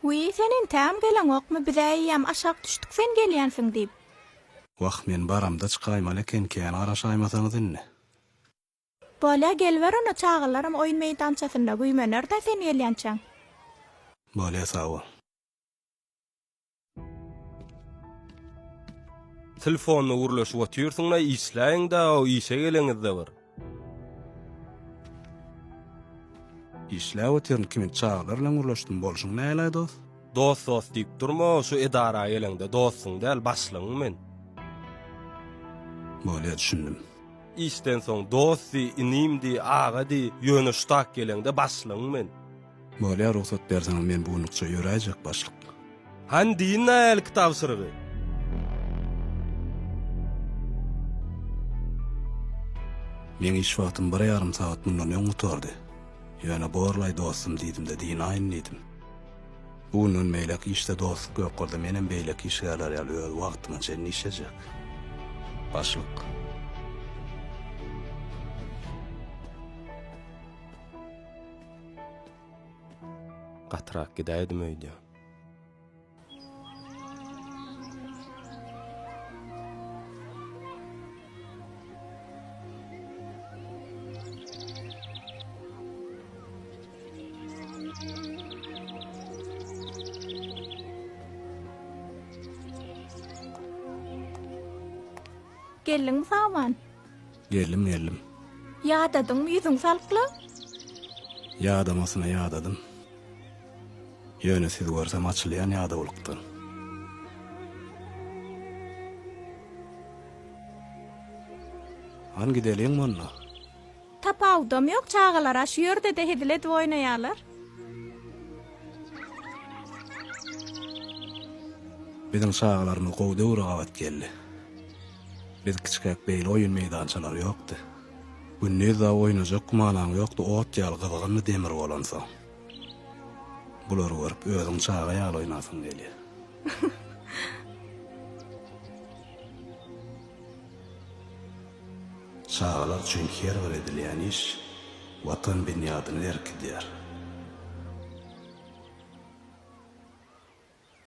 Wiý, sen entägem geleňokmy, biz-ä eýýäm aşak düşdük sen gelýänsiň diýip. Wah, men baramda çykaýmaly eken, kän garaşaýmasaňyz indi. Bolýa, geliber onda, çagalaram oýun meýdançasynda güýmener-dä sen gelýänçäň. Bolýa, sag bol. Telefonda gürleşip otyrsyň-da, işläýiň-dä, o işe geleňizde bir. Işläp otyryn, kimin çagalar bilen gürleşdim, bolşuň nälaý dost? Dost-dost diýip durma, şu edara geleňde dostuň däl, başlygyň men. Bolýa, düşündim. Işden soň dost diý, inim diý, aga diý, ýöne şutak geleňde başlygyň men. Bolýa rugsat berseňiz men bu günlükçe ýöräýjek başlyk. Hany diýin-dä hälki tabşyrygy. Meň iş wagtym bir ýarym sagat mundan öň gutardy. Ýöne borlaý dostum diýdim-de dynaýyn diýdim. Bu günden beýläk işde dostluk ýok bolsa menem beýleki işgärler ýaly öz wagtyma çenli işlejek. Başlyk. Gatyrak gidäýdim öýdýän. Geldiňmi Saman? Geldim, geldim. Ýadadyňmy, ýüzüň salykla? Ýadamasyna ýadadym. Ýöne sizi görsem açylýan ýadawlykdan. Han gideliň onda. Tapawudam ýok, çagalar-a şu ýerde-de hezil edip oýnaýarlar. Biziň çagalarymyz gowy döwre gabat geldi. Biz kiçikäk beýle oýun meýdançalary ýokdy. Gündiz dagy oýnajak gümanaň ýokdy, ot ýaly gyzgyndy demir bolansoň. Bulary görüp özüň çaga ýaly oýnasyň gelýär. Çagalar üçin her bir edilýän iş Watan binýadyny berkidýär.